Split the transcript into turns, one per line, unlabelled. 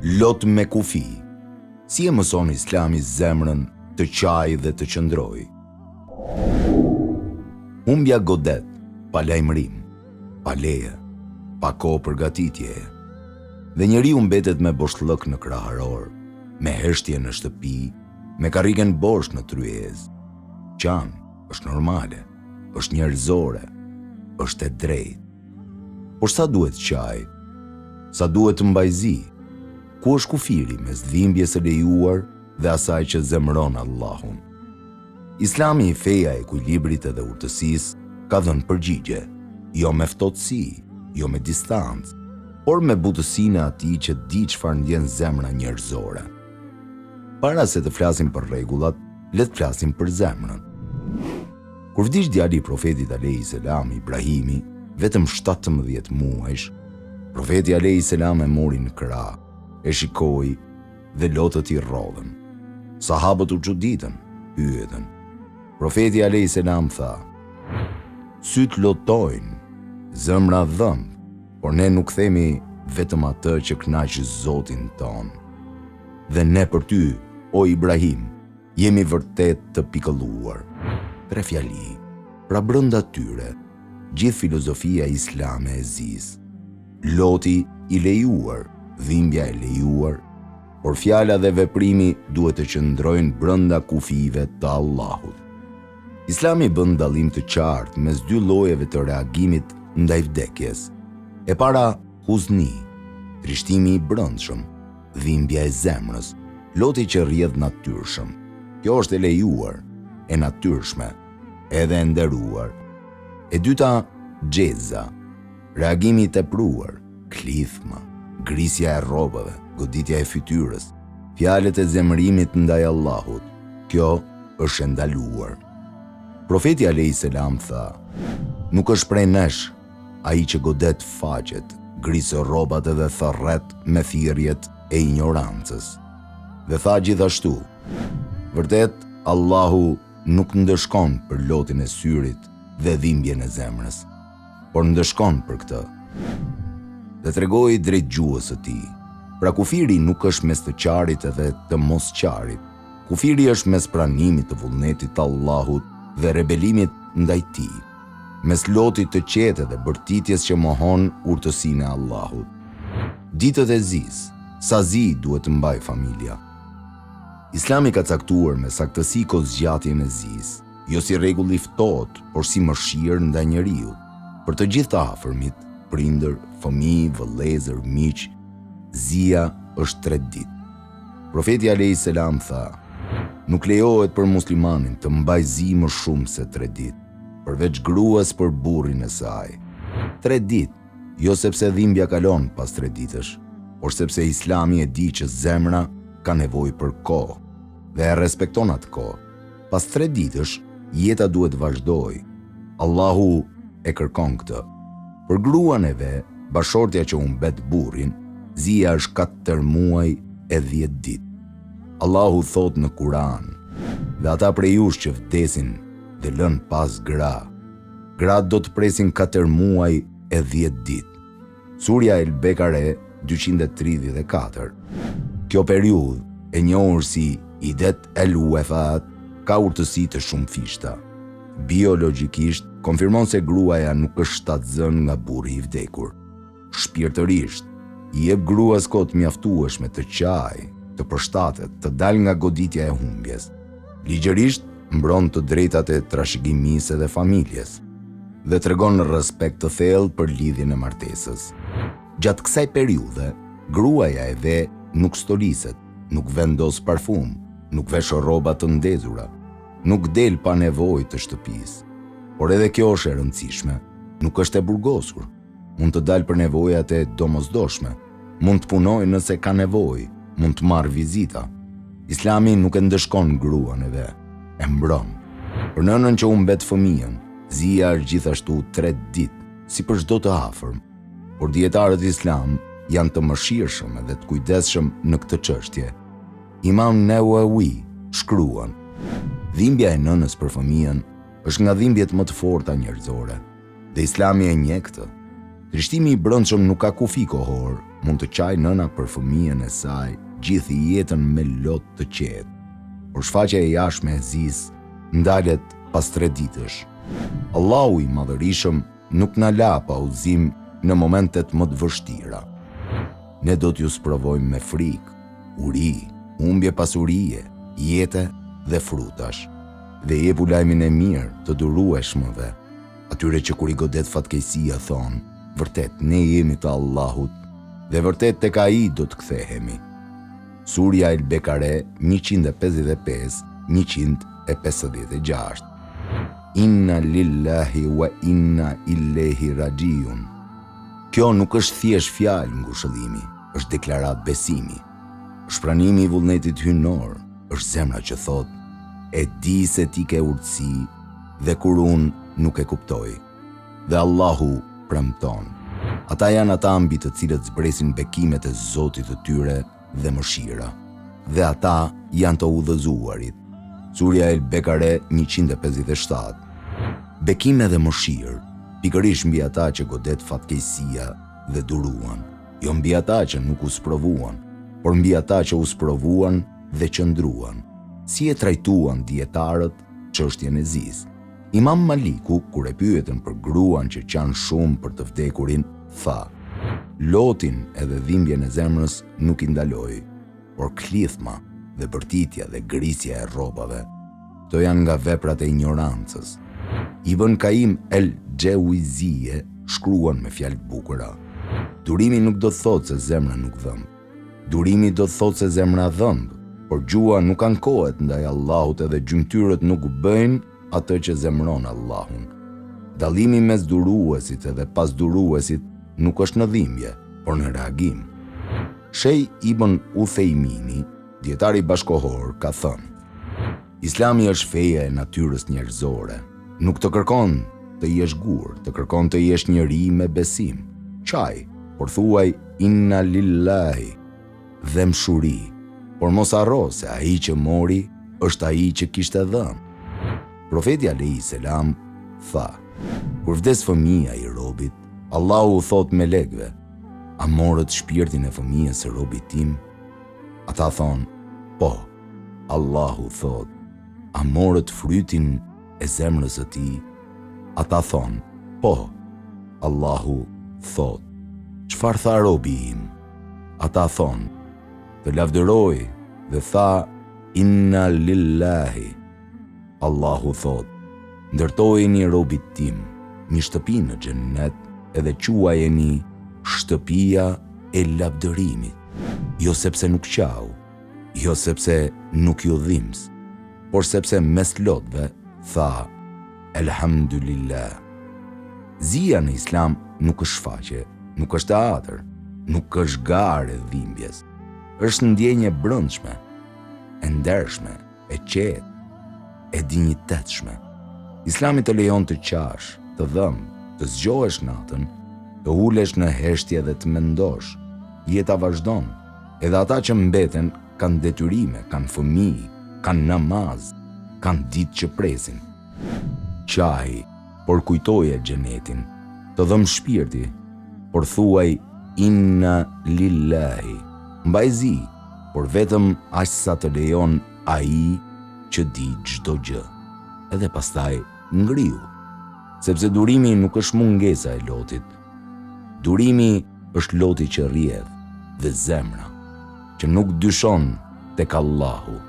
Lot me kufi. Si e mëson Islami zemrën të qajë dhe të qëndrojë? Humbja godet pa lajmërim, pa leje, pa kohë përgatitjeje. Dhe njeriu mbetet me boshllëk në kraharor, me heshtje në shtëpi, me karrigen bosh në tryezë. Qan, është normale, është njerëzore, është e drejtë. Por sa duhet të qajë? Sa duhet të mbajë zi? Ku është kufiri mes dhimbjes së lejuar dhe asaj që zemëron Allahun? Islami, feja e ekuilibrit edhe urtësisë, ka dhënë përgjigje, jo me ftohtësi, jo me distancë, por me butësinë e atij që di çfarë ndjen zemra njerëzore. Para se të flasim për rregullat, le të flasim për zemrën. Kur vdiq djali i Profetit alejhi selam, Ibrahimi, vetëm 17 muajsh, Profeti alejhi selam e mori në krah, e shikoi dhe lotët i rrodhën. Sahabët u çuditën, pyetën. Profeti alejhi selam tha: Sytë lotojnë, zemra dhemb, por ne nuk themi vetëm atë që kënaq Zotin tonë. Dhe ne për ty, o Ibrahim, jemi vërtet të pikëlluar. Tre fjali, pra brenda tyre, gjithë filozofia islame e zisë. Loti i lejuar, dhimbja e lejuar, por fjala dhe veprimi duhet të qëndrojnë brenda kufijve të Allahut. Islami bën dallim të qartë mes dy llojeve të reagimit ndaj vdekjes. E para, huzni, trishtimi i brendshëm, dhimbja e zemrës, loti që rrjedh natyrshëm. Kjo është e lejuar, e natyrshme, edhe e nderuar. E dyta, xheza, reagimi i tepruar, klithma, grisja e rrobave, goditja e fytyrës, fjalët e zemërimit ndaj Allahut. Kjo është e ndaluar. Profeti alejhi selam tha: Nuk është prej nesh ai që godet faqet, gris rrobat edhe thërret me thirrjet e injorancës. Dhe tha gjithashtu, Vërtet, Allahu nuk ndëshkon për lotin e syrit dhe dhimbjen e zemrës, por ndëshkon për këtë. Dhe tregoi drejt gjuhës së tij. Pra kufiri nuk është mes të qarit edhe të mos qarit. Kufiri është mes pranimit të vullnetit të Allahut dhe rebelimit ndaj tij. Mes lotit të qetë dhe bërtitjes që mohon urtësinë e Allahut. Ditët e zisë, sa zi duhet të mbajë familja? Islami ka caktuar me saktësi kohëzgjatjen e zisë, jo si rregull i ftohtë, por si mëshirë ndaj njeriut. Për të gjithë të afërmit, prindër, fëmijë, vëllezër, miq, zia është tre ditë. Profeti alejhi selam tha, Nuk lejohet për muslimanin të mbajë zi më shumë se tre ditë, përveç gruas për burrin e saj. Tre ditë, jo sepse dhimbja kalon pas tre ditësh, por sepse Islami e di që zemra ka nevojë për kohë dhe e respekton atë kohë. Pas tre ditësh, jeta duhet të vazhdojë. Allahu e kërkon këtë. Për gruan e ve, bashkëshortja që humbet burrin, zia është katër muaj e dhjetë ditë. Allahu thotë në Kur'an, Dhe ata prej jush që vdesin dhe lënë pas gra, gratë do të presin katër muaj e dhjetë ditë. Surja El Bekare 234. Kjo periudhë, e njohur si Idet el Wefat, ka urtësi të shumëfishta. Biologjikisht, konfirmon se gruaja nuk është shtatzënë nga burri i vdekur. Shpirtërisht, i jep gruas kohë të mjaftueshme të qajë, të përshtatet, të dalë nga goditja e humbjes. Ligjërisht, mbron të drejtat e trashëgimisë dhe familjes dhe tregon respekt të thellë për lidhjen e martesës. Gjatë kësaj periudhe, gruaja e ve nuk stoliset, nuk vendos parfum, nuk vesh rroba të ndezura, nuk del pa nevojë të shtëpisë. Por edhe kjo është e rëndësishme, nuk është e burgosur. Mund të dalë për nevojat e domosdoshme, mund të punojë nëse ka nevojë, mund të marrë vizita. Islami nuk e ndëshkon gruan e ve, e mbron. Për nënën që humbet fëmijën, zia është gjithashtu tre ditë, si për çdo të afërm. Por dijetarët islam janë të mëshirshëm edhe të kujdesshëm në këtë çështje. Imam Newawi shkruan: Dhimbja e nënës për fëmijën është nga dhimbjet më të forta njerëzore. Dhe Islami e njeh këtë. Trishtimi i brendshëm nuk ka kufi kohor. Mund të qajë nëna për fëmijën e saj gjithë jetën me lot të qetë, por shfaqja e jashtme e zisë ndalet pas tre ditësh. Allahu i Madhërishëm nuk na la pa udhëzim në momentet më të vështira. Ne do t'ju sprovojmë me frikë, uri, humbje pasurie, jete dhe frutash. Dhe jepu lajmin e mirë të durueshmëve, atyre që kur i godet fatkeqësia thonë, vërtet ne jemi të Allahut dhe vërtet tek Ai do të kthehemi. Surja El Bekare 155, 156. Inna lillahi wa inna ilejhi raxhiun. Kjo nuk është thjesht fjalë ngushëllimi, është deklaratë besimi. Është pranimi i vullnetit hyjnor, është zemra që thotë, e di se ti ke urtësi dhe kur unë nuk e kuptoj. Dhe Allahu premton, ata janë ata mbi të cilët zbresin bekimet e Zotit të tyre dhe mëshira. Dhe ata janë të udhëzuarit. Surja El Bekare 157. Bekime dhe mëshirë, pikërisht mbi ata që godet fatkeqësia dhe duruan, jo mbi ata që nuk u sprovuan, por mbi ata që u sprovuan dhe qëndruan. Si e trajtuan dijetarët çështjen e zisë? Imam Maliku, kur e pyetën për gruan që qan shumë për të vdekurin, tha, Lotin edhe dhimbjen e zemrës nuk i ndaloi, por klithma dhe bërtitja dhe grisja e rrobave, këto janë nga veprat e injorancës. Ibn Kajim el Xheuizije shkruan me fjalë të bukura, Durimi nuk do të thotë se zemra nuk dhëmb. Durimi do të thotë se zemra dhëmb, por gjuha nuk ankohet ndaj Allahut edhe gjymtyrët nuk bëjnë atë që zemëron Allahun. Dallimi mes duruesit edhe pasduruesit nuk është në dhimbje, por në reagim. Shejh Ibn Uthejmini, dijetari bashkëkohor, ka thënë: Islami është feja e natyrës njerëzore. Nuk të kërkon të jesh gur, të kërkon të jesh njeri me besim. Qaj, por thuaj inna lillahi, dhembshuri, por mos harro se ai që mori është ai që kishte dhënë. Profeti alejhi selam tha, kur vdes fëmija i robit, Allahu u thotë melekëve, a morët shpirtin e fëmijës së robit tim? Ata thonë, po. Allahu thotë, a morët frytin e zemrës së tij? Ata thonë, po. Allahu thotë, çfarë tha robi im? Ata thonë, të lavdëroi dhe tha inna lillahi. Allahu thotë, ndërtojini robit tim një shtëpi në xhennet edhe quajeni shtëpia e lavdërimit, jo sepse nuk qau, jo sepse nuk iu dhimbs, por sepse mes lotëve tha Elhamdulillah. Zia në Islam nuk është shfaqje, nuk është teatër, nuk është garë e dhimbjes. Është ndjenjë e brendshme, e ndershme, e qetë, e dinjitetshme. Islami të lejon të qash, të dhëmb, të zgjohesh natën, të ulesh në heshtje dhe të mendosh. Jeta vazhdon. Edhe ata që mbeten kanë detyrime, kanë fëmijë, kanë namaz, kanë ditë që presin. Qaj, por kujtoje xhenetin, të dhëmb shpirti, por thuaj inna lillahi. Mbaj zi, por vetëm aq sa të lejon ai që di çdo gjë. Edhe pastaj ngrihu. Sepse durimi nuk është mungesa e lotit. Durimi është loti që rrjedh dhe zemra që nuk dyshon tek Allahu.